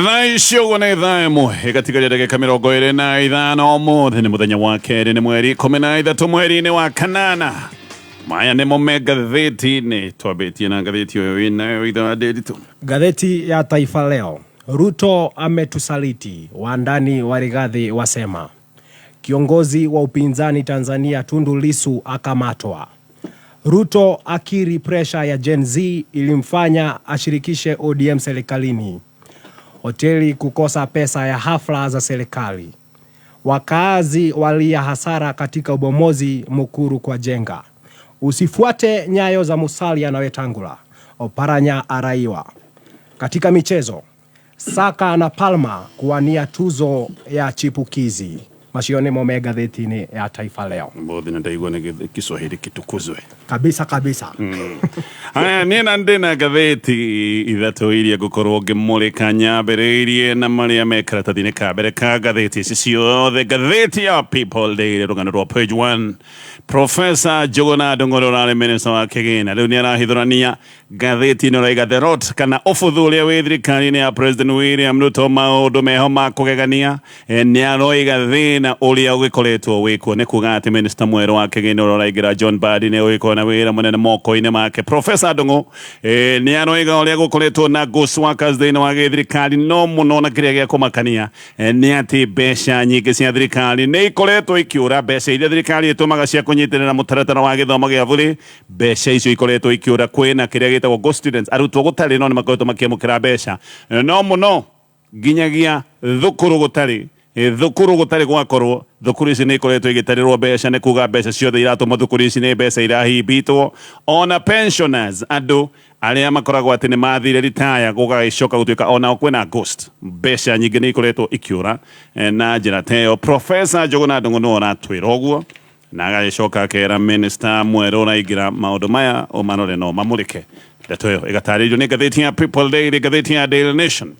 Thaa ici ũguo nĩ thaa ĩmwe ĩgatigaria ndagĩka 25. Ũmũthĩ nĩ mũthenya wa kerĩ, nĩ mweri 13 mweri-inĩ wa kanana. Maya nĩmo me ngathĩti-inĩ. Twambĩtie na ngathĩti ũyũ wĩnayo ithe wa Ndĩritũ. Gazeti ya Taifa Leo, Ruto ametusaliti, wandani wa Rigathi wasema. Kiongozi wa upinzani Tanzania Tundu Lissu akamatwa. Ruto akiri presha ya Gen Z ilimfanya ashirikishe ODM serikalini. Hoteli kukosa pesa ya hafla za serikali. Wakaazi walia hasara katika ubomozi Mukuru kwa Jenga. Usifuate nyayo za Musalia na Wetangula, Oparanya araiwa. Katika michezo, Saka na Palma kuwania tuzo ya chipukizi. Macio nĩmo me ngathĩti-inĩ ya Taifa Leo. Mũthĩ nĩ ndaigua nĩ Kiswahili kitukuzwe. Kabisa kabisa. Haya, niĩ na ndĩ na ngathĩti ithatũ iria ngũkorwo ngĩmũrĩka, nyambĩrĩirie na marĩa me karatathi-inĩ ka mbere ka ngathĩti ici ciothe. Ngathĩti ya People Daily, rũgano rwa page 1, Professor Njũgũna Ndung'u ũrĩa ũrarĩ minister wa kĩgĩna rĩu nĩ arahithũrania. Ngathĩti ĩno ĩraiga the rot kana ũbuthu ũrĩa wĩ thirikari-inĩ ya President William Ruto, maũndũ meho ma kũgegania. Nĩ aroiga thĩna ũrĩa ũgĩkoretwo wĩkuo nĩ kuga atĩ minister mwerũ wa kĩgĩna ũrĩa ũraingĩra, John Mbadi, nĩ ũgĩkorwo na wĩra mũnene moko-inĩ make. Professor Ndung'u nĩ aroiga ũrĩa gũkoretwo na ghost workers thĩinĩ wa gĩthirikari, no mũno na kĩrĩa gĩa kũmakania nĩ atĩ mbeca nyingĩ cia thirikari nĩ ikoretwo ikĩũra. Mbeca iria thirikari ĩtũmaga cia kũnyitĩrĩra mũtaratara wa gĩthomo gĩa bũrĩ, mbeca icio ikoretwo ikĩũra. Kwĩna kĩrĩa gĩtagwo ghost students, arutwo gũtarĩ no nĩ makoretwo makĩamũkĩra mbeca, no mũno nginyagia thukuru gũtarĩ, thukuru gũtarĩ gwakorwo thukuru ici nĩ ikoretwo igĩtarĩrwo mbeca. Nĩ kuga mbeca ciothe iratũmwo thukuru ici nĩ mbeca irahimbitwo. Ona pensioners, andũ arĩa makoragwo atĩ nĩ mathire ritaya, gũgagĩcoka gũtuĩka onao kwĩna ghost, mbeca nyingĩ nĩ ikoretwo ikĩũra na njĩra ta ĩyo. Professor Njũgũna Ndung'u nĩwe ũratwĩra ũguo na agagĩcoka akera minister mwerũ ũraingĩra maũndũ maya ũmarore no mamũrĩke. Ndeto ĩyo ĩgatarĩrio nĩ ngathĩti ya People Daily. Ngathĩti ya Daily Nation,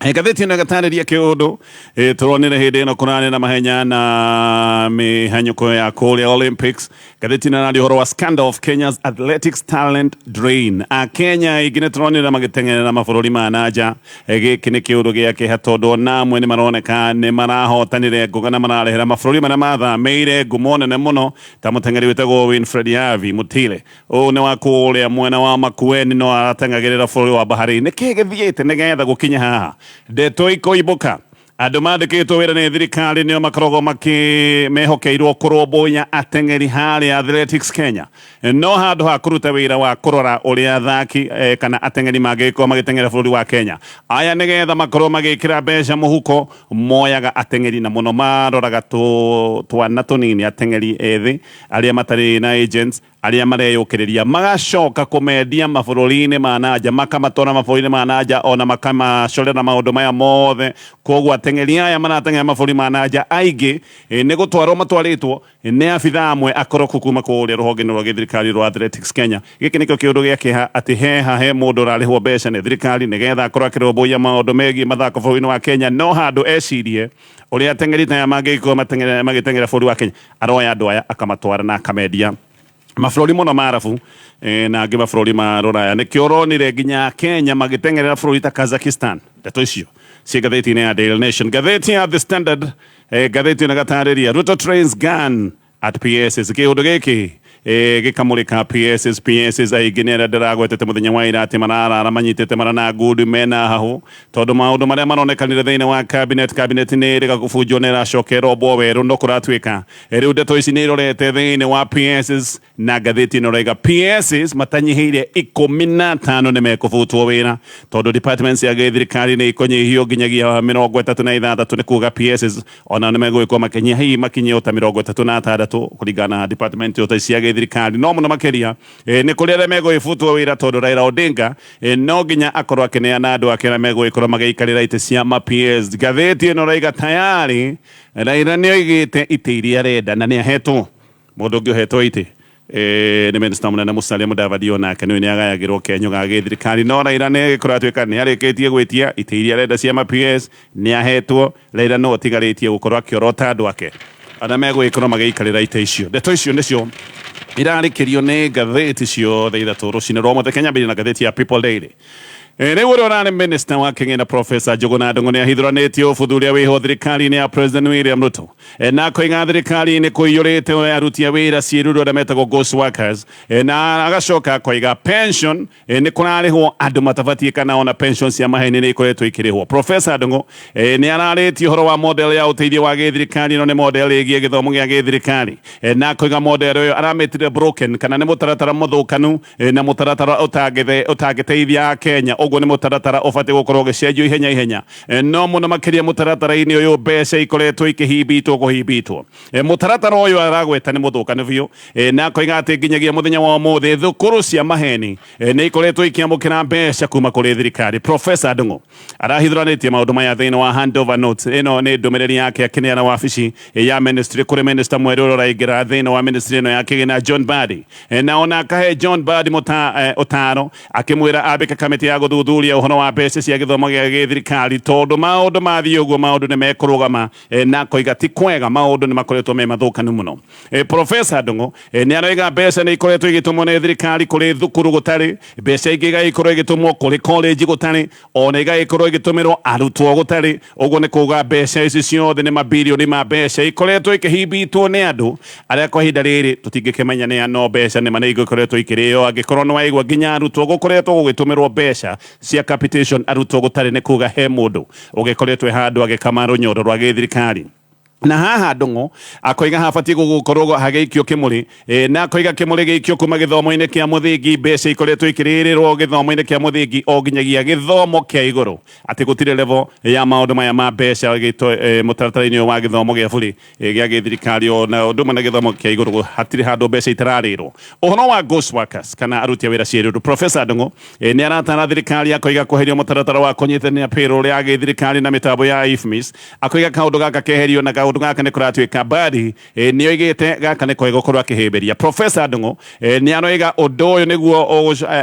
ngathĩti ĩno ĩgatarĩria kĩũndũ tũronire hĩndĩ ĩno kũrarĩ na mahenya na mĩhanyũko ya kũrĩa Olympics. Ngathĩti ĩno ĩraria ũhoro wa scandal of Kenya's athletics talent drain. Akenya aingĩ nĩ tũronire magĩteng'erera mabũrũri ma nanja. Gĩkĩ nĩ kĩũndũ gĩa kĩeha tondũ ona amwe nĩ maroneka nĩ marahotanire ngũga na mararehera mabũrũri marĩa mathamĩire ngumo nene mũno, ta mũteng'eri wĩtagwo Winfred Yavi Mutile. Ũyũ nĩ wa kũrĩa mwena wa Makueni no arateng'agĩrĩra bũrũri wa Bahrain. Nĩ kĩĩ gĩthiĩte nĩgetha gũkinya haha? Ndeto ikoimbũka andũ mandĩkĩtwo wĩra nĩ thirikari nĩo makoragwo makĩ mehokeirwo kũrũmbũiya ateng'eri harĩa Athletics Kenya, no handũ ha kũruta wĩra wa kũrora ũrĩa athaki kana ateng'eri mangĩgĩkorwo magĩteng'era bũrũri wa Kenya, aya nĩgetha makorwo magĩkĩra mbeca mũhuko moyaga ateng'eri na mũno maroraga twana tũnini, ateng'eri ethĩ arĩa matarĩ na agents, arĩa mareyũkĩrĩria, magacoka kũmendia mabũrũri-inĩ ma nanja, makamatwara mabũrũri-inĩ ma nanja ona makamacorera maũndũ maya mothe. Koguo ateng'eri aya marateng'era mabũrũri ma nanja aingĩ nĩ gũtwarwo matwarĩtwo nĩ abithaa amwe akoroku kuma kũrĩa rũhonge-inĩ rwa gĩthirikari rwa Athletics Kenya. Gĩkĩ nĩkĩo kĩũndũ gĩa kĩeha atĩ heha he mũndũ ũrarĩhwo mbeca nĩ thirikari nĩgetha akorwo akĩrũmbũiya maũndũ megiĩ mathako bũrũri-inĩ wa Kenya, no handũ ecirie ũrĩa ateng'eri ta aya mangĩgĩkorwo magĩteng'era bũrũri wa Kenya, aroya andũ aya akamatwara na akamendia mabũrũri mũno ma Arabu na angĩ mabũrũri ma rũraya. Nĩkĩo ũronire nginya Kenya magĩteng'erera bũrũri ta Kazakhstan. Ndeto icio ciĩ ngathĩti-inĩ ya Daily Nation. Ngathĩti ya The Standard, ngathĩti ĩno ĩgatarĩria Ruto trains gun at PSs. Kĩũndũ gĩkĩ gĩkamũrĩka PSs. PSs aingĩ nĩ arĩa ndĩragwetete mũthenya wa ira atĩ mararara manyitĩte mara na ngundi mena hahũ tondũ maũndũ marĩa maronekanire thĩinĩ wa cabinet, cabinet nĩ ĩrĩga gũbunjwo na ĩracokerwo werũ, no kũratuĩka rĩu ndeto ici nĩ irorete thĩinĩ wa PSs na ngathĩti ĩno ĩraiga PSs matanyihĩire 15 nĩ mekũbutwo wĩra tondũ departments ya gĩthirikari nĩ ikũnyihio nginyagia 36. Nĩ kuga PSs ona nĩ megũgĩkorwo makĩnyihia, hihi makinyie o ta 36 kũringana na department o ta cia gĩthirikari. No mũno makĩria nĩ kũrĩ arĩa megũgĩbutwo wĩra tondũ Raila Odinga no nginya akorwo akĩneana andũ ake arĩa megũgĩkorwo magĩikarĩra itĩ cia ma PS. Ngathĩti ĩno ĩraiga tayari Raila nĩ oigĩte itĩ iria arenda na nĩ ahetwo. Mũndũ ũngĩ ũhetwo itĩ nĩ minister mũnene Musalia Mudavadi, onake nĩ agayagĩrwo kenyũ ga gĩthirikari, no Raila nĩ kũratuĩka nĩ arĩkĩtie gwĩtia itĩ iria arenda cia ma PS, nĩ ahetwo. Raila no atigarĩtie gũkorwo akĩorota andũ ake arĩa megũgĩkorwo magĩikarĩra itĩ icio. Ndeto icio nĩcio irarĩkĩrio nĩ ngathĩti ciothe ithatũ rũcinĩ rwa ũmũthĩ. Kenya mbĩrĩ na ngathĩti ya People Daily. Rĩu ũrĩa ũrarĩ minister wa kĩgĩna Professor Njũgũna Ndung'u nĩ ahithũranĩtie ũbuthu ũrĩa wĩho thirikari-inĩ ya President William Ruto. Na akoiga thirikari-inĩ kũiyũrĩte aruti a wĩra ciĩruru arĩa metagwo ghost workers. Na agacoka akoiga pension nĩ kũrarĩhwo andũ matabatiĩ kana ona pension cia maheni nĩ ikoretwo ikĩrĩhwo. Professor Ndung'u nĩ ararĩtie ũhoro wa model ya ũteithio wa gĩthirikari, ĩno nĩ model ĩgiĩ gĩthomo gĩa gĩthirikari. Na akoiga model ĩyo aramĩtire broken kana nĩ mũtaratara mũthũkanu na mũtaratara ũtangĩteithia Akenya. Ũguo nĩ mũtaratara ũbatiĩ gũkorwo ũgĩcenjio ihenya ihenya. No mũno makĩria mũtaratara-inĩ ũyũ mbeca ikoretwo ikĩhimbitwo kũhimbitwo. Mũtaratara ũyũ aragweta nĩ mũthũkanu biũ, na akoiga atĩ nginyagia mũthenya wa ũmũthĩ thukuru cia maheni nĩ ikoretwo ikĩamũkĩra mbeca kuma kũrĩ thirikari. Professor Ndung'u arahithũranĩtie maũndũ maya thĩinĩ wa handover notes. Ĩno nĩ ndũmĩrĩri yake akĩneana wabici ya ministry kũrĩ minister mwerũ ũrĩa ũraingĩra thĩinĩ wa ministry ĩno ya kĩgĩna John Mbadi. Na ona akahe John Mbadi ũtaro akĩmwĩra ambĩke kamĩtĩ ya gũthuthuria ũhoro wa mbeca cia gĩthomo gĩa gĩthirikari, tondũ maũndũ mathiĩ ũguo maũndũ nĩ mekũrũgama. Na akoiga ti kwega, maũndũ nĩ makoretwo me mathũkanu mũno. Professor Ndung'u nĩ aroiga mbeca nĩ ikoretwo igĩtũmwo nĩ thirikari kũrĩ thukuru gũtarĩ, mbeca ingĩ igagĩkorwo igĩtũmwo kũrĩ college gũtarĩ, ona igagĩkorwo igĩtũmĩrwo arutwo gũtarĩ. Ũguo nĩ kuga mbeca ici ciothe nĩ mabirioni ma mbeca ikoretwo ikĩhimbitwo nĩ andũ arĩa kwa ihinda rĩrĩ tũtingĩkĩmenya nĩ ano mbeca nĩ ma nĩ igĩkoretwo ikĩrĩo. Angĩkorwo nĩ waigua nginya arutwo gũkoretwo gũgĩtũmĩrwo mbeca cia capitation arutwo gũtarĩ, nĩ kuga he mũndũ ũgĩkoretwo handũ agĩkama rũnyondo rwa gĩthirikari. Na haha Ndung'u akoiga habatiĩ gũkorwo hagĩikio kĩmũrĩ, na akoiga kĩmũrĩ gĩikio kuma gĩthomo-inĩ kĩa mũthingi. Mbeca ikoretwo ikĩrĩrĩrwo gĩthomo-inĩ kĩa mũthingi o nginyagia gĩthomo kĩa igũrũ, atĩ gũtirĩ level ya maũndũ maya ma mbeca mũtaratara-inĩ ũyũ wa gĩthomo gĩa bũrĩ gĩa gĩthirikari ona ũndũ ũmwe na gĩthomo kĩa igũrũ, hatirĩ handũ mbeca itararĩrwo. Ũhoro wa ghost workers kana aruti a wĩra ciĩruru, Professor Ndung'u nĩ aratara thirikari akoiga kweherio mũtaratara wa kũnyitania payroll ya gĩthirikari na mĩtambo ya IFMIS. Akoiga kaũndũ gaka keherio, na kaũndũ gaka nĩ kũratuĩka Mbadi nĩ oigĩte gaka nĩ kwega gũkorwo akĩhĩmbĩria. Professor Ndung'u nĩ aroiga ũndũ ũyũ nĩguo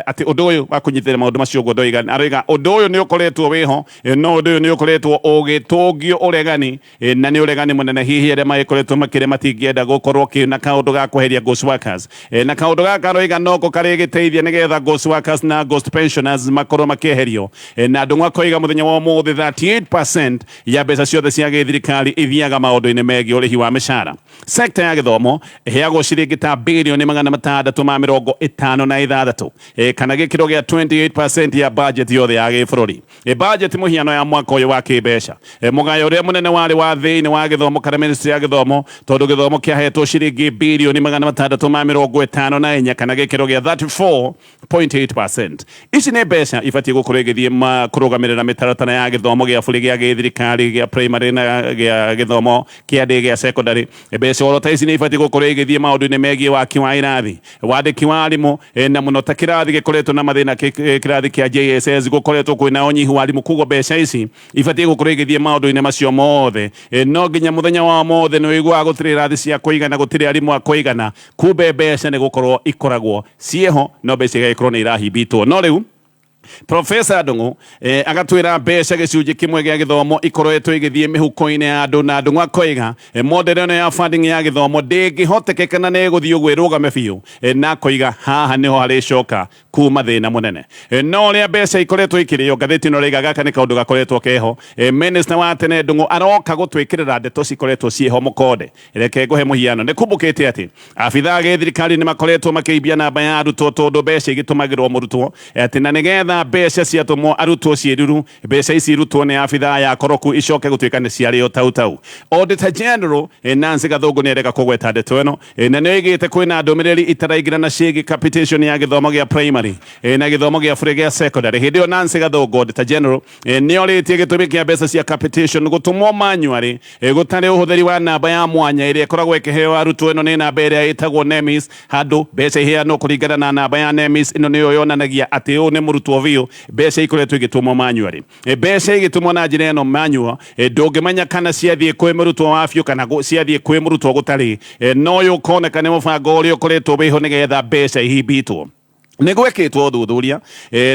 atĩ ũndũ ũyũ wa kũnyitĩrĩra maũndũ macio ũguo ndoiga, aroiga ũndũ ũyũ nĩ ũkoretwo wĩho, no ũndũ ũyũ nĩ ũkoretwo ũgĩtũngio ũregani, na nĩ ũregani mũnene. Hihi arĩa magĩkoretwo makĩrĩa matingĩenda gũkorwo kĩna kaũndũ ga kweheria ghost workers, na kaũndũ gaka aroiga noko karĩgĩteithia nĩgetha ghost workers na ghost pensioners makorwo makĩeherio. Na Ndung'u akoiga mũthenya wa ũmũthĩ 38% ya mbeca ciothe cia gĩthirikari ithiaga maũndũ-inĩ megiĩ ũrĩhi wa mĩcara. Sekta ya gĩthomo ĩheagwo ciringi ta birioni 656, kana gĩkĩro gĩa 28% ya budget yothe ya gĩbũrũri. Budget mũhiano ya mwaka ũyũ wa kĩmbeca, mũgayo ũrĩa mũnene warĩ wa thĩinĩ wa gĩthomo kana ministry ya gĩthomo, tondũ gĩthomo kĩahetwo ciringi birioni 654, kana gĩkĩro gĩa 34.8%. Ici nĩ mbeca ibatiĩ gũkorwo igĩthiĩ kũrũgamĩrĩra mĩtaratara ya gĩthomo gĩa bũrũri gĩa gĩthirikari gĩa primary na gĩa gĩthomo kĩa ndĩ gĩa secondary. Mbeca oro ta ici nĩ ibatiĩ gũkorwo igĩthiĩ maũndũ-inĩ megiĩ waki wa irathi, wandĩki wa arimũ, na mũno ta kĩrathi gĩkoretwo na mathĩna, kĩrathi kĩa JSS gũkoretwo kwĩna ũnyihu wa arimũ, koguo mbeca ici ibatiĩ gũkorwo igĩthiĩ maũndũ-inĩ macio mothe. No nginya mũthenya wa mothe nĩ ũiguaga gũtirĩ irathi cia kũigana, gũtirĩ arimũ a kũigana, kumbe mbeca nĩ gũkorwo ikoragwo ciĩho, no mbeca igagĩkorwo nĩ irahimbitwo. No rĩu Professor Ndung'u agatwĩra mbeca gĩcunjĩ kĩmwe gĩa gĩthomo ikoretwo igĩthiĩ mĩhuko-inĩ ya andũ, na Ndung'u akoiga model ĩno ya funding ya gĩthomo ndĩngĩhotekeka na nĩ ĩgũthiĩ ũguo ĩrũgame biũ, na akoiga haha nĩho harĩcoka kuma thĩna mũnene. No ũrĩa mbeca ikoretwo ikĩrĩo, ngathĩti ĩno ĩraiga gaka nĩ kaũndũ gakoretwo keho. Minister wa tene Ndung'u aroka gũtwĩkĩrĩra ndeto cikoretwo ciĩho mũkonde. Reke ngũhe mũhiano, nĩ kumbũkĩte atĩ abithaa a gĩthirikari nĩ makoretwo makĩimbia namba ya arutwo, tondũ mbeca igĩtũmagĩrwo mũrutwo, atĩ na nĩgetha mbeca ciatũmwo arutwo ciĩruru, mbeca ici irutwo nĩ abithaa ya koroku icoke gũtuĩka nĩ ciarĩo tau tau. Auditor General Nancy Gathũngũ nĩ arega kũgweta ndeto ĩno, na nĩ oigĩte kwĩna ndũmĩrĩri itaraingĩrana ciĩgiĩ capitation ya gĩthomo gĩa primary na gĩthomo gĩa bũrĩ gĩa secondary. Hĩndĩ ĩyo Nancy Gathũngũ, Auditor General, nĩ orĩtie gĩtũmi kĩa mbeca cia capitation gũtũmwo manually, gũtarĩ ũhũthĩri wa namba ya mwanya ĩrĩa ĩkoragwo ĩkĩheo arutwo. Ĩno nĩ namba ĩrĩa ĩtagwo NEMIS, handũ mbeca iheanwo kũringana na namba ya NEMIS. Ĩno nĩyo yonanagia atĩ ũyũ nĩ mũrutwo biũ. Mbeca ikoretwo igĩtũmwo manually. Mbeca igĩtũmwo na njĩra ĩno manual, ndũngĩmenya kana ciathiĩ kwĩ mũrutwo wa biũ kana ciathiĩ kwĩ mũrutwo gũtarĩ. No ũyũ ũkoneka nĩ mũbango ũrĩa ũkoretwo wĩho nĩgetha mbeca ihimbitwo. Nĩ gwĩkĩtwo ũthuthuria,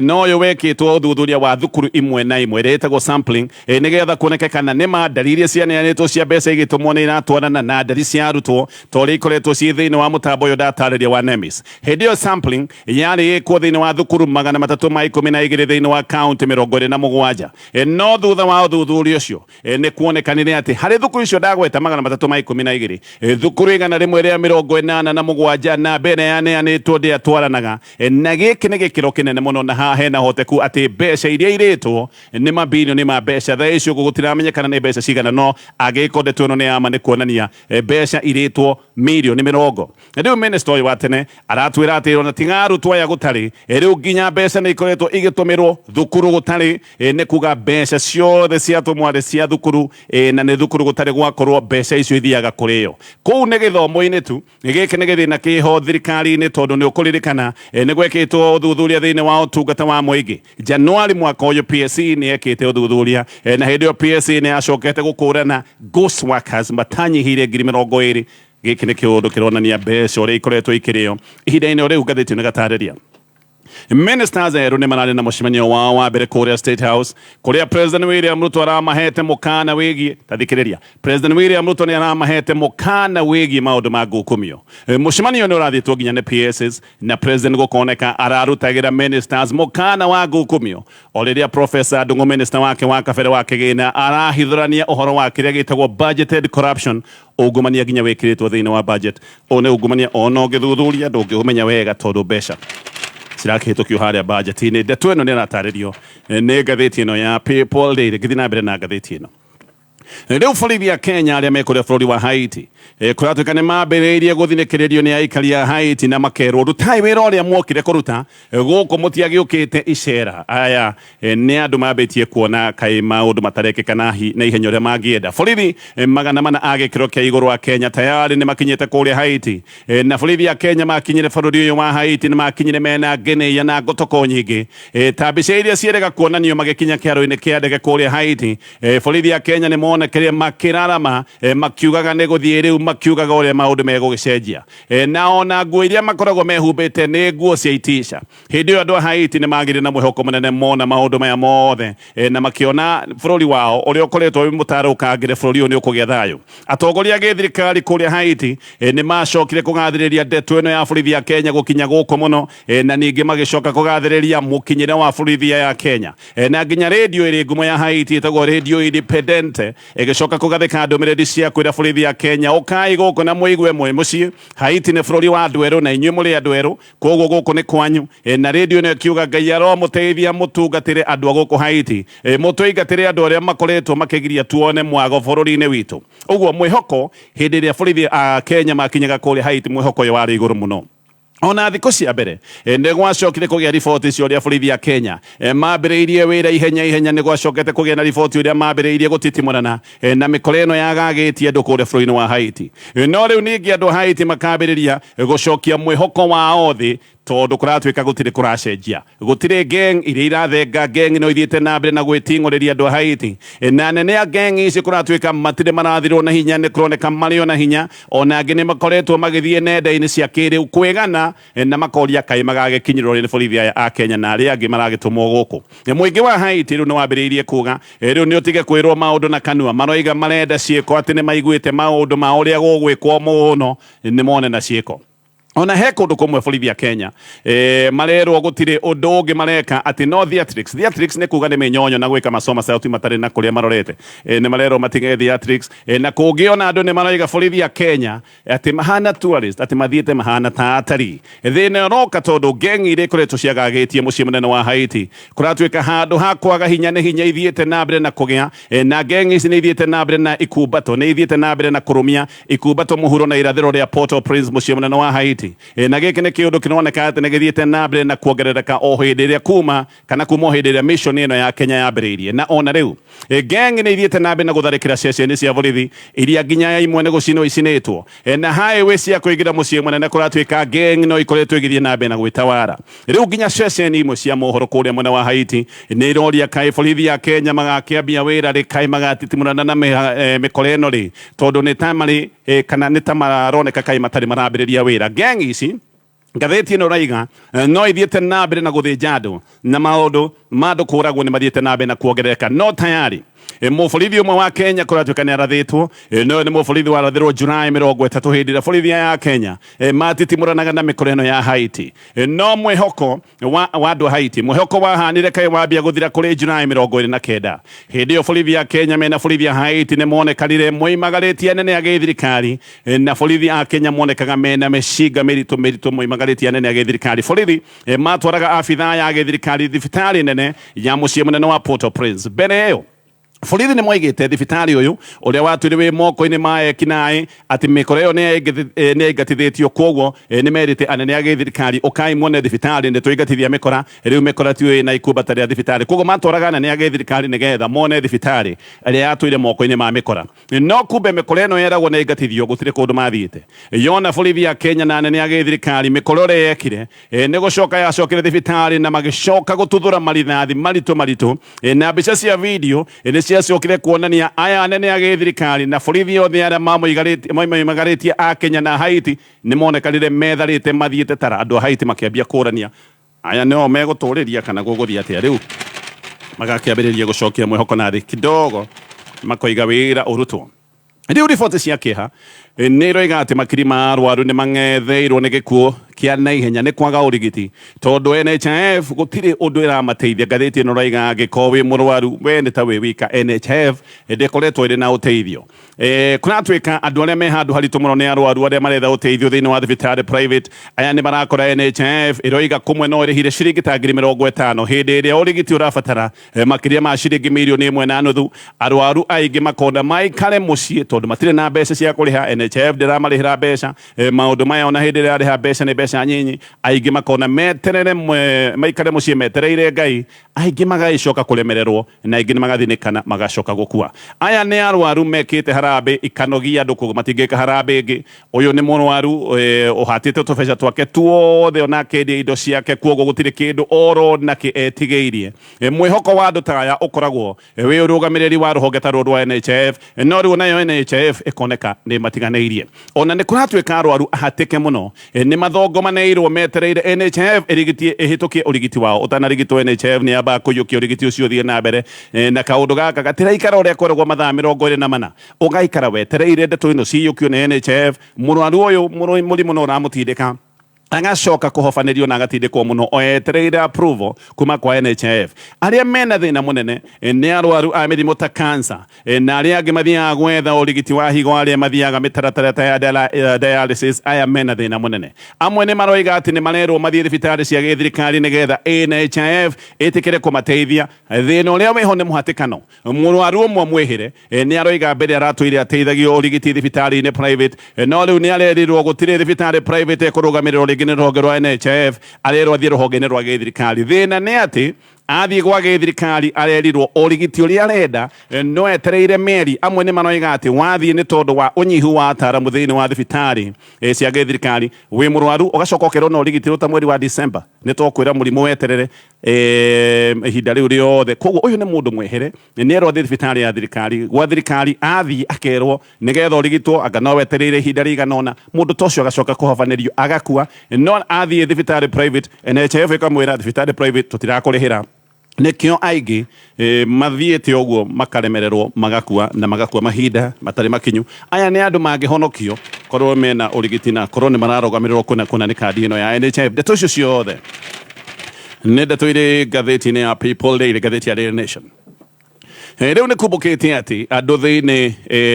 no ũyũ wekĩtwo ũthuthuria wa thukuru imwe na imwe ĩrĩa ĩtagwo sampling, nĩgetha kuoneke kana nĩ ma ndari iria cianeanĩtwo cia mbeca igĩtũmwo nĩ iratwarana na ndari cia arutwo ta ũrĩa ikoretwo ciĩ thĩinĩ wa mũtambo ũyũ ndatarĩria wa NEMIS. Hĩndĩ ĩyo sampling yarĩ ĩkwo thĩinĩ wa thukuru 312 thĩinĩ wa kaunti 27. No thutha wa ũthuthuria ũcio, nĩ kuonekanire atĩ harĩ thukuru icio ndagweta 312, thukuru 187 namba ĩrĩa yaneanĩtwo ndĩatwaranaga. Na gĩkĩ nĩ gĩkĩro kĩnene mũno, na haha hena hoteku atĩ mbeca iria irĩtwo nĩ mabilioni ma mbeca. Thaa ici ũguo gũtiramenyekana nĩ mbeca cigana, no angĩgĩkorwo ndeto ĩno nĩ ya ma nĩ kuonania mbeca irĩtwo mirioni mĩrongo. Rĩu minista ũyũ wa tene aratwĩra atĩ ona tiga arutwo aya gũtarĩ, rĩu nginya mbeca nĩ ikoretwo igĩtũmĩrwo thukuru gũtarĩ. Nĩ kuga mbeca ciothe ciatũmwo arĩ cia thukuru, na nĩ thukuru gũtarĩ gwakorwo mbeca icio ithiaga kũrĩo. Kũu nĩ gĩthomo-inĩ tu. Gĩkĩ nĩ gĩthĩna kĩho thirikari-inĩ tondũ nĩ ũkũririkana nĩ gwekĩtwo ũthuthuria thĩinĩ wa ũtungata wa mũingĩ. Januari mwaka ũyũ PSC nĩ yekĩte ũthuthuria, na hĩndĩ ĩyo PSC nĩ yacokete gũkũrana ghost workers matanyihĩire 20,000. Gĩkĩ nĩ kĩũndũ kĩronania mbeca ũrĩa ikoretwo ikĩrĩo ihinda-inĩ o rĩu. Ngathĩti ĩno ĩgatarĩria ministers erũ nĩ mararĩ na mũcemanio wao wa mbere kũrĩa State House, kũrĩa President William Ruto aramahete mũkana wĩgiĩ, ta thikĩrĩria, President William Ruto nĩ aramahete mũkana wĩgiĩ maũndũ ma ngukumio. Mũcemanio nĩ ũrathiĩtwo nginya nĩ PSs, na President gũkoneka ararutagĩra ministers mũkana wa ngukumio o rĩrĩa Professor Ndung'u, minister wake wa kabere wa kĩgĩna, arahithũrania ũhoro wa kĩrĩa gĩtagwo budgeted corruption, ungumania nginya wĩkĩrĩtwo thĩinĩ wa budget. Ũyũ nĩ ungumania ona ũngĩthuthuria ndũngĩũmenya wega tondũ mbeca cirakĩhĩtũkio harĩa budget-inĩ. Ndeto ĩno nĩ ĩratarĩrio nĩ ngathĩti ĩno ya People Daily. Ngĩthiĩ na mbere na ngathĩti ĩno rĩu, borithi ya Kenya arĩa mekũrĩa bũrũri wa Haiti, kũratuĩka nĩ mambĩrĩirie gũthinĩkĩrĩrio nĩ aikari a Haiti na makerwo, "Rutai wĩra ũrĩa mwokire kũruta gũkũ, mũtiagĩũkĩte icera." Aya nĩ andũ mambĩtie kuona kaĩ maũndũ matarekĩka na ihenya ũrĩa mangĩenda. Borithi 400 a gĩkĩro kĩa igũrũ a Kenya tayari nĩ makinyĩte kũrĩa Haiti. Na borithi a Kenya makinyire bũrũri ũyũ wa Haiti nĩ makinyire mena ngenĩia na ngotoko nyingĩ. Ta mbica iria ciĩrĩga kuonanio magĩkinya kĩharo-inĩ kĩa ndege kũrĩa Haiti, borithi a Kenya nĩ monekire makĩrarama, makiugaga nĩ gũthiĩ rĩu, makiugaga ũrĩa maũndũ megũgĩcenjia. Na ona nguo iria makoragwo mehumbĩte nĩ nguo cia itisha. Hĩndĩ ĩyo andũ a Haiti nĩ magĩire na mwĩhoko mũnene mona maũndũ maya mothe, na makĩona bũrũri wao ũrĩa ũkoretwo wĩ mũtarũkangĩre, bũrũri ũyũ nĩ ũkũgĩa thayũ. Atongoria a gĩthirikari kũrĩa Haiti nĩ macokire kũgathĩrĩria ndeto ĩno ya borithi ya Kenya gũkinya gũkũ mũno, na ningĩ magĩcoka kũgathĩrĩria mũkinyĩre wa borithi ya Kenya. Na nginya rĩndiũ ĩrĩ ngumo ya Haiti ĩtagwo Radio Independente ĩgĩcoka kũgathĩka ndũmĩrĩri cia kwĩra borithi ya Kenya, "Ũkai gũkũ na mũigue mwĩ mũciĩ. Haiti nĩ bũrũri wa andũ erũ na inyuĩ mũrĩ andũ erũ, koguo gũkũ nĩ kwanyu." Na rĩndiũ ĩno ĩkiuga, "Ngai aromũteithia mũtungatĩre andũ a gũkũ Haiti, mũtũingatĩre andũ arĩa makoretwo makĩgiria tuone mwago bũrũri-inĩ witũ." Ũguo mwĩhoko hĩndĩ ĩrĩa borithi a Kenya makinyaga kũrĩa Haiti, mwĩhoko ũyũ warĩ igũrũ mũno. Ona thikũ cia mbere, nĩ gwacokire kũgĩa riboti cia ũrĩa borithi ya Kenya mambĩrĩirie wĩra ihenya ihenya. Nĩ gwacokete kũgĩa na riboti ũrĩa mambĩrĩirie gũtitimũrana na mĩkora ĩno yagagĩtie andũ kũrĩa bũrũri-inĩ wa Haiti. No rĩu ningĩ andũ a Haiti makambĩrĩria gũcokia mwĩhoko wao thĩ tondũ kũratuĩka gũtirĩ kũracenjia, gũtirĩ gang iria irathenga. Gang no ithiĩte na mbere na gwĩting'ũrĩria andũ a Haiti, na anene a gang ici kũratuĩka matirĩ marathirwo na hinya, nĩ kũroneka marĩ o na hinya. Ona angĩ nĩ makoretwo magĩthiĩ nenda-inĩ cia kĩrĩu kwĩgana na makoria kaĩ magagĩkinyĩrwo nĩ borithi aya a Kenya na arĩa angĩ maragĩtũmwo gũkũ. Mũingĩ wa Haiti rĩu nĩ wambĩrĩirie kuga rĩu nĩ ũtige kwĩrwo maũndũ na kanua, maroiga marenda ciĩko, atĩ nĩ maiguĩte maũndũ ma ũrĩa gũgwĩkwo mũno, nĩ mone na ciĩko. Ona he kũndũ kũmwe borithi ya Kenya marerwo gũtirĩ ũndũ ũngĩ mareka atĩ no theatrics. Theatrics nĩ kuga nĩ mĩnyonyo na gwĩka masoma sauti matarĩ na kũrĩa marorete. Nĩ marerwo matige theatrics. Na kũngĩ ona andũ nĩ maroiga borithi ya Kenya atĩ mahana tourist, atĩ mathiĩte mahana ta atarii. Thĩna ũroka tondũ gang iria ikoretwo ciagagĩtie mũciĩ mũnene wa Haiti kũratuĩka handũ ha kwaga hinya nĩ hinya ithiĩte na mbere na kũgĩa. Na gang ici nĩ ithiĩte na mbere na ikumbato, nĩ ithiĩte na mbere na kũrũmia ikumbato mũhuro na irathĩro rĩa Port-au-Prince, mũciĩ mũnene wa Haiti. Na gĩkĩ nĩ kĩũndũ kĩroneka atĩ nĩ gĩthiĩte na mbere na kuongerereka o hĩndĩ ĩrĩa kuma kana kuma o hĩndĩ ĩrĩa mission ĩno ya Kenya yambĩrĩirie. Na ona rĩu, gang nĩ ithiĩte na mbere na gũtharĩkĩra ceceni cia borithi iria nginya imwe nĩ gũcinwo icinĩtwo. Na highway cia kũingĩra mũciĩ mũnene kũratuĩka gang no ikoretwo igĩthiĩ na mbere na gwĩtawara. Rĩu nginya ceceni imwe cia mohoro kũrĩa mwena wa Haiti nĩ iroria kaĩ borithi ya Kenya magakĩambia wĩra rĩ, kaĩ magatitimũrana na mĩkora ĩno rĩ, tondũ nĩ ta marĩ, kana nĩ ta maroneka kaĩ matarĩ marambĩrĩria wĩra. Gang ici Ngathĩti ĩno ĩraiga no ithiĩte na mbere na gũthĩnja andũ na maũndũ ma andũ kũragwo nĩ mathiĩte na mbere na kuongerereka. No tayari mũborithi ũmwe wa Kenya kũratuĩka nĩ arathĩtwo. No nĩ mũborithi warathĩrwo Julai 30 hĩndĩ ĩrĩa borithi ya Kenya matitimũranaga na mĩkora ĩno ya Haiti. No mwĩhoko wa andũ a Haiti, mwĩhoko wahanire kaĩ wambia gũthira kũrĩ Julai 29. Hĩndĩ ĩyo borithi ya Kenya mena borithi ya Haiti nĩ monekanire moimagarĩtie anene a gĩthirikari, na borithi a Kenya monekaga mena mĩcinga mĩritũ mĩritũ moimagarĩtie anene a gĩthirikari. Borithi matwaraga abithaa ya gĩthirikari thibitarĩ nene ya mũciĩ mũnene wa Port-au-Prince. Mbere ĩyo borithi nĩ moigĩte thibitarĩ ũyũ ũrĩa watwire wĩ moko-inĩ ma ekinaĩ atĩ mĩkora ĩyo nĩ yaingatithĩtio. Kwoguo nĩ merĩte anene a gĩthirikari, ũkai muone thibitarĩ nĩ twaingatithia mĩkora, rĩu mĩkora tiyo ĩna ikumbata rĩa thibitarĩ. Kwoguo matwaraga anene a gĩthirikari nĩgetha mone thibitarĩ ĩrĩa yatũire moko-inĩ ma mĩkora. No kumbe mĩkora ĩno yeragwo nĩ yaingatithio gũtirĩ kũndũ mathiĩte. Yona borithi ya Kenya na anene a gĩthirikari mĩkora ũrĩa yekire, nĩ gũcoka yacokire thibitarĩ na magĩcoka gũtuthũra marithathi maritũ maritũ, na mbica cia video nĩ ciacokire kuonania aya anene a gĩthirikari na borithi othe arĩa moimagarĩtie a Kenya na Haiti nĩ monekanire metharĩte mathiĩte tara. Andũ a Haiti makĩambia kũrania aya nĩo megũtũrĩria kana gũgũthiĩ atĩa. Rĩu magakĩambĩrĩria gũcokia mwĩhoko na thĩ kidogo, makoiga wĩra ũrutwo. Rĩu riboti cia kĩeha nĩ iroiga atĩ makiri ma arwaru nĩ mang'etheirwo nĩ gĩkuũ kĩa naihenya nĩ kwaga ũrigiti tondũ NHIF gũtirĩ ũndũ ĩramateithia. Ngathĩti ĩno ĩroiga angĩkorwo wĩ mũrwaru we nĩ ta wĩ wika, NHIF ndĩkoretwo ĩrĩ na ũteithio. Kũratuĩka andũ arĩa me handũ haritũ mũno nĩ arwaru arĩa maretha ũteithio thĩinĩ wa thibitarĩ private. Aya nĩ marakora NHIF ĩroiga kũmwe no ĩrĩhire ciringi ta 50,000 hĩndĩ ĩrĩa ũrigiti ũrabatara makĩria ma ciringi 1.5 mirioni. Arwaru aingĩ makona maikare mũciĩ tondũ matirĩ na mbeca cia kũrĩha. NHIF ndĩramarĩhĩra mbeca. Maũndũ maya ona hĩndĩ ĩrĩa yarĩha mbeca nĩ mbeca nyinyi. Aingĩ makona meterere maikare mũciĩ metereire Ngai. Aingĩ magagĩcoka kũremererwo na aingĩ nĩ magathinĩkana magacoka gũkua. Aya nĩ arwaru mekĩte harambĩ ikanogia andũ, koguo matingĩka harambĩ ĩngĩ. Ũyũ nĩ mũrwaru ũhatĩte tũbeca twake tuothe ona akendia indo ciake, koguo gũtirĩ kĩndũ oro nakĩ etigĩirie. Mwĩhoko wa andũ ta aya ũkoragwo wĩ ũrũgamĩrĩri wa rũhonge ta rũrũ rwa NHIF, no rĩu nayo NHIF ĩkoneka nĩ matiganĩirie. Ona nĩ kũratuĩka arwaru ahatĩke mũno nĩ mathongomanĩirwo metereire NHIF ĩrigitie ĩhĩtũkie ũrigiti wao. Ũtanarigitwo NHIF nĩ yambaga kũiyũkia ũrigiti ũcio ũthiĩ na mbere, na kaũndũ gaka gatiraikara ũrĩa kweragwo mathaa 24, ũgaikara wetereire ndeto ĩno ciyũkio nĩ NHIF. Mũrwaru ũyũ mũrimũ no ũramũtindĩka agacoka kũhobanĩrio na agatindĩkwo mũno o etereire approval kuma kwa NHIF. Arĩa mena thĩna mũnene nĩ arwaru a mĩrimũ ta cancer na arĩa angĩ mathiaga gwetha ũrigiti wa higo, arĩa mathiaga mĩtaratara ta ya dialysis. Aya mena thĩna mũnene. Amwe nĩ maroiga atĩ nĩ marerwo mathiĩ thibitarĩ cia gĩthirikari nĩgetha NHIF ĩtĩkĩre kũmateithia. Thĩna ũrĩa wĩho nĩ mũhatĩkano. Mũrwaru ũmwe mwĩhĩre nĩ aroiga mbere aratũire ateithagio ũrigiti thibitarĩ-inĩ private, no rĩu nĩ arerirwo gũtirĩ thibitarĩ private ĩkũrũgamĩrĩrwo rĩngĩ nĩ rũhonge rwa NHIF, arerwo athiĩ rũhonge-inĩ rwa gĩthirikari. Thĩna nĩ atĩ athiĩ gwa gĩthirikari arerirwo ũrigiti ũrĩa arenda no etereire mĩeri. Amwe nĩ maroiga atĩ wathiĩ nĩ tondũ wa ũnyihu wa ataaramu thĩinĩ wa thibitarĩ cia gĩthirikari, wĩ mũrwaru ũgacoka ũkerwo no ũrigitirwo ta mweri wa December nĩ tũkwĩra mũrimũ weterere ihinda rĩu rĩothe. Koguo ũyũ nĩ mũndũ mwehere, nĩ erwo athiĩ thibitarĩ ya thirikari, gwa thirikari athiĩ akerwo nĩgetha ũrigitwo anga no wetereire ihinda rĩigana ũna. Mũndũ ta ũcio agacoka kũhobanĩrio agakua, no athiĩ thibitarĩ private NHIF ĩkamwĩra thibitarĩ private tũtirakũrĩhĩra. Nĩkĩo aingĩ mathiĩte ũguo makaremererwo magakua na magakua mahinda matarĩ makinyu. Aya nĩ andũ mangĩhonokio korwo mena ũrigiti na korwo nĩ mararũgamĩrĩrwo kũna kũna nĩ kandi ĩno ya NHIF. Ndeto icio ciothe nĩ ndeto irĩ ngathĩti-inĩ ya People Daily, ngathĩti ya Daily Nation. Rĩu nĩ kumbũkĩte atĩ andũ thĩinĩ,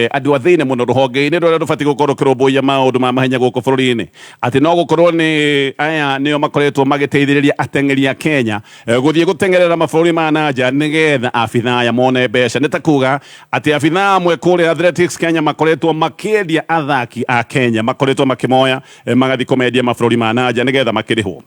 andũ a thĩinĩ mũno rũhonge-inĩ rũrĩa rũbatiĩ gũkorwo rũkĩrũmbũiya maũndũ ma mahenya gũkũ bũrũri-inĩ, atĩ no gũkorwo nĩ aya nĩo makoretwo magĩteithĩrĩria ateng'eri a Kenya gũthiĩ gũteng'erera mabũrũri ma na nja nĩgetha abithaa aya mone mbeca. Nĩ ta kuga atĩ abithaa amwe kũrĩa Athletics Kenya makoretwo makĩendia athaki a Kenya, makoretwo makĩmoya magathiĩ kũmendia mabũrũri ma na nja nĩgetha makĩrĩhwo.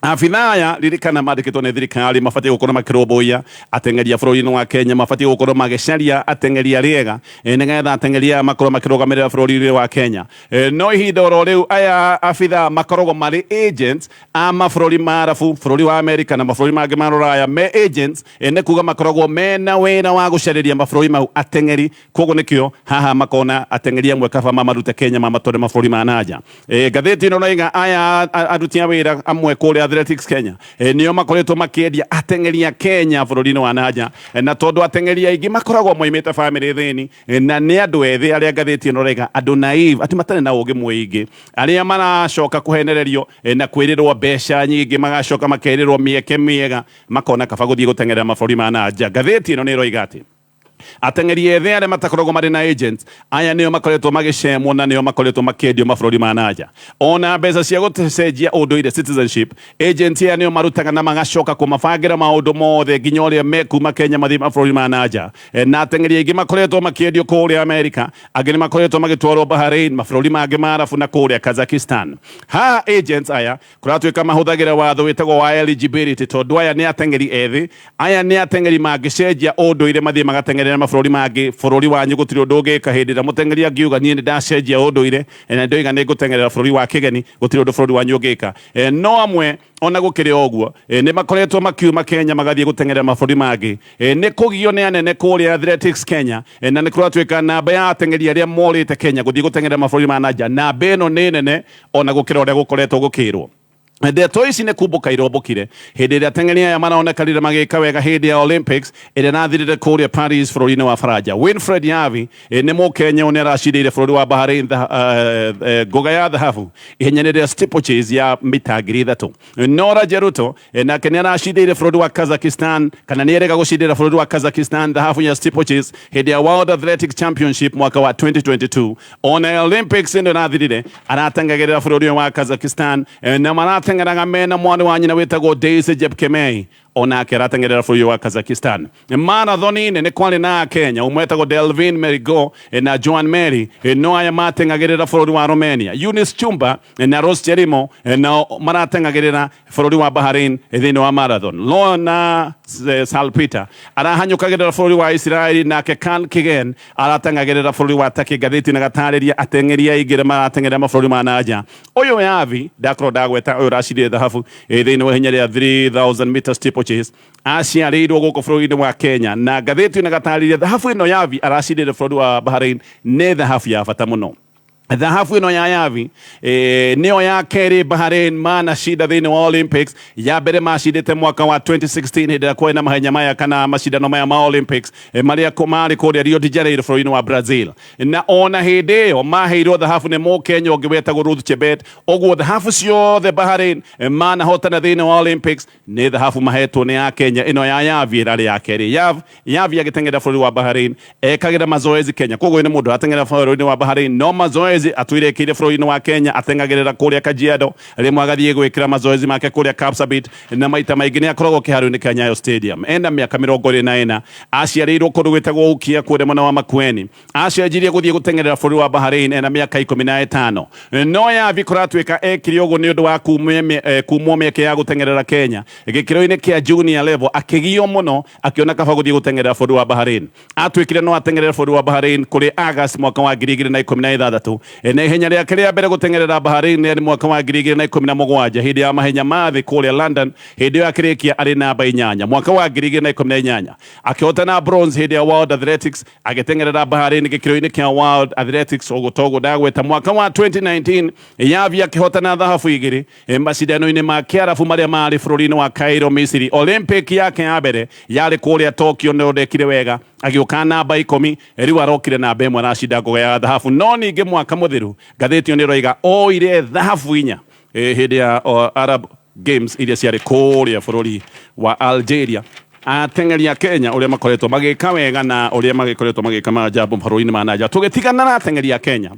Abithaa aya ririkana mandĩkĩtwo nĩ thirikari mabatiĩ gũkorwo makĩrũmbũiya ateng'eri a bũrũri-inĩ wa Kenya, mabatiĩ gũkorwo magĩcaria ateng'eri arĩa ega nĩgetha ateng'eri aya makorwo makĩrũgamĩrĩra bũrũri-inĩ wa Kenya. No ihinda oro rĩu aya abithaa makoragwo marĩ agents a mabũrũri ma Arabu, bũrũri wa Amerika na mabũrũri mangĩ ma Rũraya, me agents nĩ kuga makoragwo mena wĩra wa gũcarĩria mabũrũri mau ateng'eri. Koguo nĩkĩo haha makona ateng'eri amwe kaba mamarute Kenya mamatware mabũrũri ma nanja. Ngathĩti ĩno raiga aya aruti a wĩra amwe kũrĩa Athletics Kenya nĩo makoretwo makĩendia ateng'eri a Kenya bũrũri-inĩ wa nanja, na tondũ ateng'eri aingĩ makoragwo moimĩte bamĩrĩ thĩni na nĩ andũ ethĩ arĩa ngathĩti ĩno raiga andũ naive, atĩ matarĩ na ũgĩ mũingĩ, arĩa maracoka kũhenererio na kwĩrĩrwo mbeca nyingĩ, magacoka makerĩrwo mĩeke mĩega, makona kaba gũthiĩ gũteng'erera mabũrũri ma nanja. Ngathĩti ĩno nĩ ĩroiga atĩ ateng'eri ethĩ arĩa matakoragwo marĩ na agents aya nĩo makoretwo magĩcemwo na nĩo makoretwo makĩendio mabũrũri ma nanja. Ona mbeca cia gũcenjia ũndũire citizenship, agents aya nĩo marutaga na magacoka kũmabangĩra maũndũ mothe nginya ũrĩa mekuma Kenya mathiĩ mabũrũri ma nanja. Na ateng'eri aingĩ makoretwo makĩendio kũrĩa Amerika, angĩ nĩ makoretwo magĩtwarwo Bahrain, mabũrũri mangĩ ma Arabu na kũrĩa Kazakhstan. Haha agents aya kũratuĩka mahũthagĩra watho wĩtagwo wa eligibility, tondũ aya nĩ ateng'eri ethĩ, aya nĩ ateng'eri mangĩcenjia ũndũire mathiĩ magateng'erera mabũrũri mangĩ. Bũrũri wanyu gũtirĩ ũndũ ũngĩka hĩndĩ ĩrĩa mũteng'eri angiuga niĩ nĩ ndacenjia ũndũire na ndoiga nĩ ngũteng'erera bũrũri wa kĩgeni, gũtirĩ ũndũ bũrũri wanyu ũngĩka. No amwe ona gũkĩrĩ o ũguo nĩ makoretwo makiuma Kenya magathiĩ gũteng'erera mabũrũri mangĩ. Nĩ kũgio nĩ anene kũrĩa Athletics Kenya, na nĩ kũratuĩka namba ya ateng'eri arĩa morĩte Kenya gũthiĩ gũteng'erera mabũrũri ma nanja, namba ĩno nĩ nene ona gũkĩra ũrĩa gũkoretwo gũkĩrwo. Ndeto ici nĩ kumbũka irombũkire hĩndĩ ĩrĩa ateng'eri aya maraonekanire magĩka wega hĩndĩ ya Olympics ĩrĩa ĩrathirire kũrĩa Paris bũrũri-inĩ wa Faranja. Winfred Yavi nĩ Mũkenya ũyũ nĩ aracindĩire bũrũri wa Bahrain ngoga ya thahabu ihenya-inĩ rĩa steeplechase ya mita 3,000. Nora Jeruto nake nĩ aracindĩire bũrũri wa Kazakhstan, kana nĩ erĩga gũcindĩra bũrũri wa Kazakhstan thahabu ya steeplechase hĩndĩ ya World Athletics Championship mwaka wa 2022. Ona Olympics ĩno ĩrathirire arateng'agĩrĩra bũrũri ũyũ wa Kazakhstan, na marateng'eraga mena mwana wa nyina wĩtagwo Daisy Jepkemei, onake arateng'erera bũrũri wa Kazakhstan. Marathon-inĩ nĩ kwarĩ na Kenya ũmwe wetagwo Delvin Merigo na Joan Mary, no aya mateng'agĩrĩra bũrũri wa Romania. Eunice Chumba na Rose Chelimo nao marateng'agĩrĩra bũrũri wa Bahrain thĩinĩ wa marathon. Lorna Salpeter arahanyũkagĩrĩra bũrũri wa Israeli, nake Kan Kigen arateng'agĩrĩra bũrũri wa Turkey. Ngathĩti na gatarĩria ateng'eri aingĩ arĩa marateng'erera mabũrũri ma nanja. Ũyũ Yavi ndakorwo ndagweta, ũyũ ũracindire thahabu thĩinĩ wa ihenya rĩa 3000 meter steeplechase, aciarĩirwo gũkũ bũrũri-inĩ wa Kenya, na ngathĩti na gatarĩria thahabu ĩno Yavi aracindire bũrũri wa Bahrain nĩ thahabu ya bata mũno. Thahabu ĩno ya Yavi nĩyo ya kerĩ Bahrain manashinda thĩinĩ wa Olympics. Ya mbere macindĩte mwaka wa 2016 hĩndĩ ĩrĩa kwarĩ na mahenya maya kana macindano maya ma Olympics marĩa marĩ kũrĩa Rio de Janeiro bũrũri-inĩ wa Brazil, na ona hĩndĩ ĩyo maheirwo thahabu nĩ Mũkenya ũngĩ wetagwo Ruth Chebet. Ũguo thahabu ciothe Bahrain manahotana thĩinĩ wa Olympics nĩ thahabu mahetwo nĩ ya Kenya. Ĩno ya Yavi ĩrarĩ ya kerĩ. Yavi agĩteng'era bũrũri wa Bahrain ekagĩra mazoezi Kenya, koguo nĩ mũndũ arateng'era bũrũri-inĩ wa Bahrain no mazoezi atũire ekĩire bũrũri-inĩ wa Kenya, ateng'agĩrĩra kũrĩa Kajiado, rĩmwe agathiĩ gwĩkĩra mazoezi make kũrĩa Kapsabet, na maita maingĩ nĩ akoragwo kĩharo-inĩ kĩa Nyayo Stadium. Ena mĩaka 24, aciarĩirwo kũndũ gwĩtagwo Ukia kũrĩa mwena wa Makueni. Acenjirie gũthiĩ gũteng'erera bũrũri wa Bahrain ena mĩaka 15. No Yavi kũratuĩka ekire ũguo nĩ ũndũ wa kumwo mĩeke ya gũteng'erera Kenya gĩkĩro-inĩ kĩa junior level, akĩgio mũno akĩona kaba gũthiĩ gũteng'erera bũrũri wa Bahrain. Atuĩkire no ateng'erere bũrũri wa Bahrain kũrĩ August mwaka wa 2016, na ihenya rĩake rĩa mbere gũteng'erera Bahrain rĩarĩ mwaka wa 2017 hĩndĩ ya mahenya ma thĩ kũrĩa London. Hĩndĩ ĩyo akĩrĩkia arĩ namba 8. Mwaka wa 2018 akĩhotana bronze hĩndĩ ya World Athletics, agĩteng'erera Bahrain gĩkĩro-inĩ kĩa World Athletics. Ũguo toguo ndagweta, mwaka wa 2019 Yavi akĩhotana thahabu 2 macindano-inĩ ma kĩarabu marĩa marĩ bũrũri-inĩ wa Cairo, Misiri. Olympic yake ya mbere yarĩ kũrĩa Tokyo, no ndekire wega, agĩũka namba 10. Rĩu arokire namba 1, aracinda ngoga ya thahabu. No ningĩ mwaka mũthiru ngathĩti ĩyo nĩ ĩroiga oire thahabu 4 hĩndĩ ya Arab Games iria ciarĩ kũrĩa bũrũri wa Algeria. Ateng'eri a Kenya ũrĩa makoretwo magĩka wega na ũrĩa magĩkoretwo magĩka maajabu mabũrũri-inĩ ma nanja. Tũgĩtigana na ateng'eri a Kenya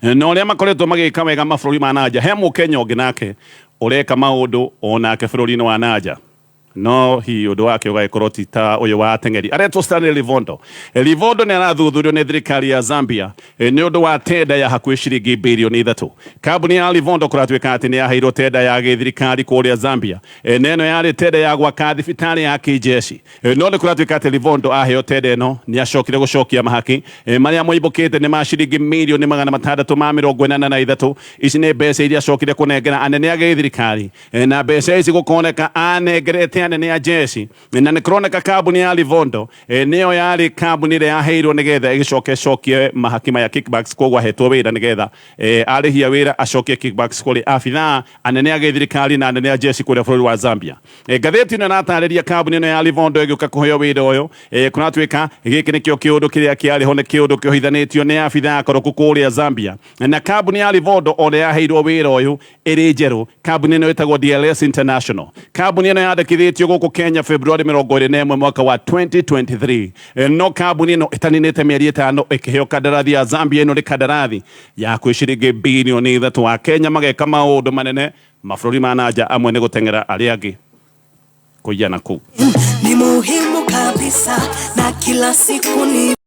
na ũrĩa makoretwo magĩka wega mabũrũri ma nanja, he Mũkenya ũngĩ nake ũreka maũndũ onake bũrũri-inĩ wa nanja. No hihi ũndũ wake ũgagĩkorwo ti ta ũyũ wa ateng'eri. Aretwo Stanley Livondo. Livondo nĩ arathuthurio nĩ thirikari ya Zambia nĩ ũndũ wa tenda ya hakuhĩ ciringi birioni 3. Kambuni ya Livondo kũratuĩka atĩ nĩ yaheirwo tenda ya gĩthirikari kũrĩa Zambia, na ĩno yarĩ tenda ya gwaka thibitarĩ ya kĩnjeshi. No nĩ kũratuĩka atĩ Livondo aheo tenda ĩno nĩ acokire gũcokia mahaki marĩa moimbũkĩte nĩ ma ciringi mirioni 683. Ici nĩ mbeca iria acokire kũnengera anene a gĩthirikari, na mbeca ici gũkoneka anengerete anene a jeshi. Na nĩ kũroneka kambuni ya Livondo nĩyo yarĩ kambuni ĩrĩa yaheirwo nĩgetha ĩgĩcoke ĩcokie mahaki maya kickbacks. Koguo ahetwo wĩra nĩgetha arĩhia wĩra acokie kickbacks kũrĩ abithaa anene a gĩthirikari na anene a jeshi kũrĩa bũrũri wa Zambia. Ngathĩti ĩno ĩratarĩria kambuni ĩno ya Livondo ĩgĩũka kũheo wĩra ũyũ, kũratuĩka gĩkĩ nĩkĩo kĩũndũ kĩrĩa kĩarĩ ho, nĩ kĩũndũ kĩohithanĩtio nĩ abithaa akoroku kũrĩa Zambia. Na kambuni ya Livondo ona yaheirwo wĩra ũyũ ĩrĩ njerũ. Kambuni ĩno ĩtagwo DLS International. Kambuni ĩno yandĩkithĩtio gũkũ Kenya February 21 mwaka wa 2023. No kambuni ĩno ĩtaninĩte mĩeri 5 ĩkĩheo kandarathi ya Zambia. Ĩno nĩ kandarathi ya hakuhĩ ciringi birioni 3. Wa Kenya mageka maũndũ manene mabũrũri ma nanja, amwe nĩ gũteng'era, arĩa angĩ kũiyana kũu. Ni muhimu kabisa na kila siku ni